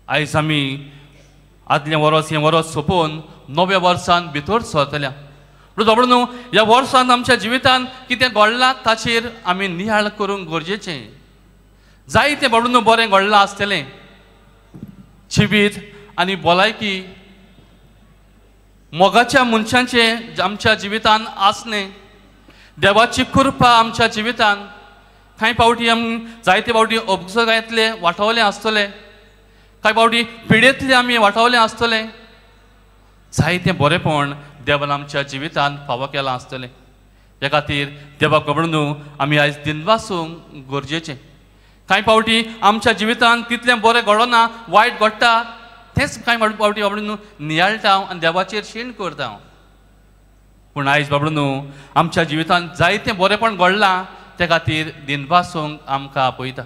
आयज आमी आदलें वर्स हें वर्स सोंपोवन नव्या वर्सान भितर सरतल्या. बाबा न्हू ह्या वर्सान आमच्या जिवितान कितें घडलां ताचेर आमी नियाळ करूंक गरजेचें. जायतें बाबा न्हू बरें घडलां आसतलें, जिवीत आनी भलायकी मोगाच्या मनशांचें आमच्या जिवितान आसलें, देवाची कृपा आमच्या जिवितान. कांय फावटी आमी जायते फावटी अपघातांतले वाटावले आसतले, कांय फावटी पिडेंतले आमी वाटावले आसतले. जायतें बरेंपण देवान आमच्या जिवितान फावो केलां आसतलें. ह्या खातीर देवाक खबर न्हू आमी आयज दिनवासूंक गरजेचें. कांय फावटी आमच्या जिवितान तितलें बरें घडना, वायट घडटा, तेंच कांय फावटी बाबडो न्हू नियाळटा हांव आनी देवाचेर शीण करता हांव. पूण आयज बाबडो न्हू आमच्या जिवितान जायतें बरेंपण घडलां, ते खातीर दिनवासूंक आमकां आपयता.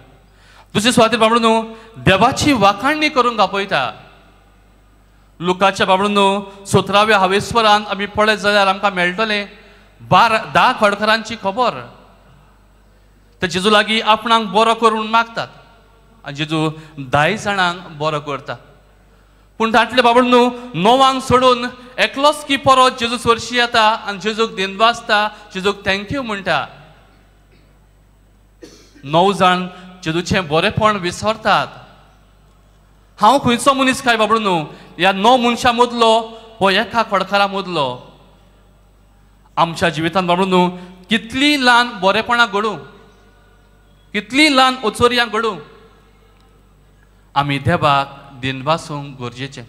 दुसरे सुवातेर बाबडो न्हू देवाची वाखाणणी करूंक आपयता. लुकाच्या बाबडो न्हू 17व्या हावेस्वरान आमी पळयत जाल्यार आमकां मेळटलें 10 खडखरांची खबर. ते जेजू लागीं आपणाक बरो करून मागतात आनी जेजू 10 जाणांक बरो करता. पूण तांतले बाबडो न्हू 9 सोडून एकलोच की परत जेजू चोरशी येता आनी जेजूक दिनवासता, जेजूक thank you म्हणटा. 9 जाण जेजूचें बरेंपण विसरतात. हांव खंयचो मनीस काय बाबडो न्हू ह्या 9 मनशां मदलो हो एका खडखरा मदलो. आमच्या जिवितान बाबडो न्हू कितलीं ल्हान बरेंपणां घडूं, कितलीं ल्हान ओचोरयां घडूं, आमी देवाक दिनवासूंक गरजेचें.